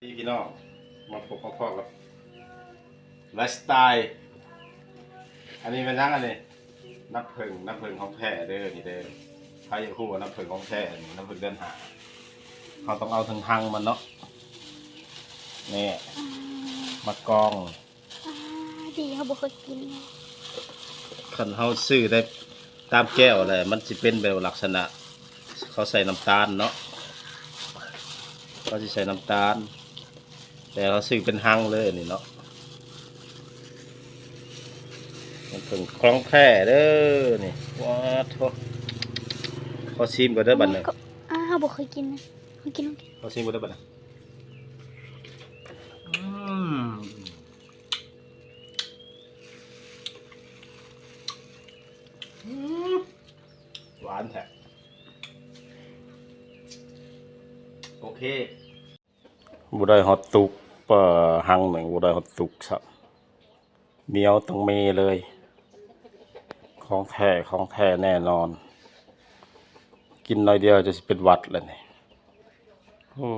ພີ່ນ້ອງ ມາພົບມາພໍ້ກັບໄລຟ໌ສະໄຕ ອັນນີ້ແມ່ນຫຍັງອັນນີ້? ນ້ຳເຜິ້ງ ນ້ຳເຜິ້ງຂອງແທ້ເດີ ນີ້ເດີ. ໃຜຢາກຮູ້ວ່ານ້ຳເຜິ້ງຂອງແທ້ນີ້ ນ້ຳເຜິ້ງເດືອນຫ້າ ເຮົາຕ້ອງເອົາເທິງຮັງມັນເນາະ ນີ້ ອາ ມາກອງ. ອາ ດີ ເຮົາບໍ່ເຄີຍກິນເລີຍ. ຄັນເຮົາຊື້ໄດ້ຕາມແກ້ວແຫຼະ ມັນຊິເປັນແບບລັກສະນະ ເຂົາໃສ່ນ້ຳຕານເນາະ ເຂົາຊິໃສ່ນ້ຳຕານ ແຕ່ເຮົາຊື້ເປັນຮັງເລີຍນີ້ເນາະ. ນ້ຳເຜິ້ງຂອງແທ້ເດີນີ້. ວ້າໂທ້ ຂໍຊີມກ່ອນເດີບັດນີ້. ອາ ເຮົາບໍ່ເຄີຍກິນນະ ເຮົາກິນ ເຮົາກິນ ຂໍຊີມກ່ອນເດີບັດນີ້. ອືມ ອືມ ຫວານແທ້ ໂອເຄ. ບໍ່ໄດ້ຮອດຕຸກ ປະ ຮັງໜຶ່ງບໍ່ໄດ້ຮອດຕຸກຊ້ຳ ໜຽວຕ້ອງມີເລີຍ ຂອງແທ້ ຂອງແທ້ແນ່ນອນ. ກິນໜ້ອຍດຽວຈະຊິເປັນຫວັດແລ້ວນີ້ ໂອ້.